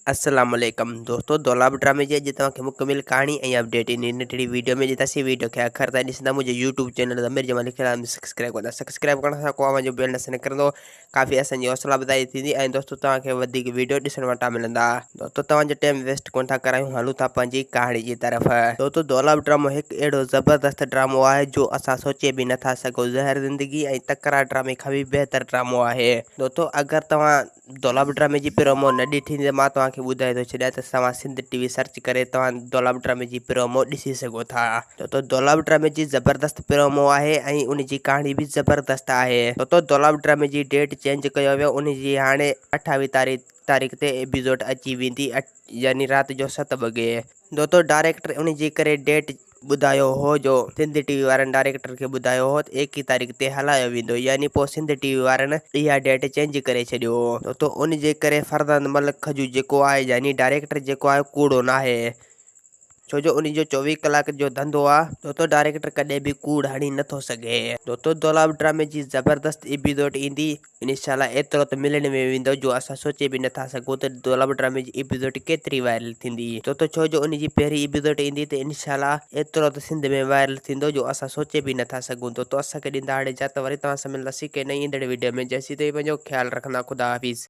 السلام عليڪم دوستو دولاب ڊرامي جي اڄ توهان کي مڪمل ڪهاڻي ۽ اپڊيٽ ان ننڍڙي ويڊيو ۾ ڏينداسين ويڊيو کي آخر تائين ڏسندا منهنجي يوٽيوب چينل ضمير جمال لکيل آهي سبسڪرائب ڪندا سبسڪرائب ڪرڻ سان ڪو اوهان جو بيل نظر نڪرندو ڪافي اسان جي حوصلا افزائي ٿيندي ۽ دوستو توهان کي وڌيڪ ويڊيو ڏسڻ وٽان ملندا دوستو توهان جو ٽائيم ويسٽ ڪون ٿا ڪرايون هلون ٿا پنهنجي ڪهاڻي جي طرف دوستو دولاب ڊرامو هڪ اهڙو زبردست ڊرامو آهي جو اسان سوچي به نٿا سگهون زهر زندگي ۽ تڪرار ڊرامي کان به بهتر ڊرامو آهي دوستو اگر توهان دولاب ڊرامي جي پرومو نه ڏٺي ته مان توهان کي ٻڌائي ٿو ڇڏيان ته توهان سنڌ ٽي وي سرچ ڪري توهان دولاب ڊرامي جي پرومو ڏسي سگهو ٿا ته دولاب ڊرامي جي زبردست پرومو آهي ۽ ان جي ڪهاڻي به زبردست آهي ته دولاب ڊرامي جي ڊيٽ چينج ڪيو ويو ان جي هاڻي اٺاويهه تاريخ تاريخ تي ايپيسوڊ اچي ويندي يعني رات جو 7 وڳي دوستو ڊائريڪٽر ان جي ڪري ڊيٽ ٻڌايو هو جو سنڌ ٽي وي وارن ڊائريڪٽر کي ٻڌايو هو ته ايڪيهه تاريخ تي هلايو ويندو يعني پوء سنڌ ٽي وي وارن اها ڊيٽ چينج ڪري ڇڏيو دوستو ان جي ڪري فرزند ملڪ کجو جيڪو آهي يعني ڊائريڪٽر جيڪو آهي ڪوڙو ناهي ڇو جو ان جو 24 ڪلاڪ جو ڌنڌو آ دوستو ڊائريڪٽر ڪڏهن به ڪوڙ هڻي نٿو سگهي دوستو دولاب ڊرامي جي زبردست ايپيسوڊ ايندي انشاء الله ايترو ته ملڻ ۾ ويندو جو اسان سوچي به نٿا سگهون ته دولاب ڊرامي جي ايپيسوڊ ڪيتري وائرل ٿيندي ڇو ته ڇو جو ان جي پهرين ايپيسوڊ ايندي ته انشاء الله ايترو ته سنڌ ۾ وائرل ٿيندو جو اسان سوچي به نٿا سگهون دوستو اسان کي ڏيندا هاڻي اجازت وري توهان سان ملنداسين ڪنهن نئين ايندڙ ويڊيو ۾ جيسين تائين پنهنجو خيال رکندا خدا حافظ.